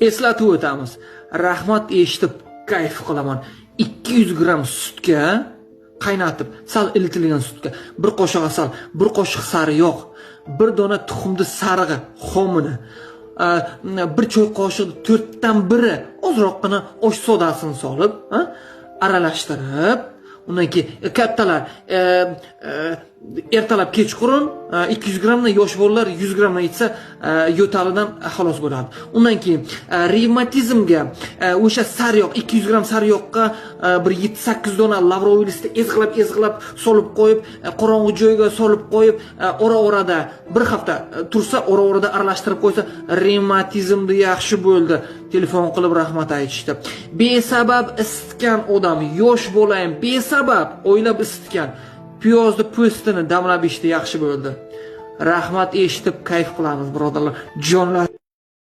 Eslatib o'tamiz. Rahmat eshitib kayf qilaman. 200 gramm sutga qaynatib, sal ilitilgan sutga bir qoshiq asal, bir qoshiq sariyog', bir dona tuxumni sarig'i, xomini, bir choy qoshiq to'rtdan biri ozroqgina osh sodasini solib, aralashtirib, undan keyin kattalar ertalab, kechqurun 200 grammdan, yosh bolalar 100 grammdan ichsa, yo'talidan xalos bo'ladi. Undan keyin revmatizmga o'sha sariyog', 200 gramm sariyog'ga bir 7-8 dona лавровый лист ni ezg'ilab ezg'ilab solib qo'yib, qorong'u joyga solib qo'yib, ora orada bir hafta tursa, ora orada aralashtirib qo'ysa, revmatizmni yaxshi bo'ldi. Telefon qilib rahmat aytishdi. Besabab isitgan odam, yosh bola ham besabab o'ylab isitgan, piyozni po'stini damlab ichdi, yaxshi bo'ldi. Rahmat eshitib kayf qilamiz, birodarlar, jonlar.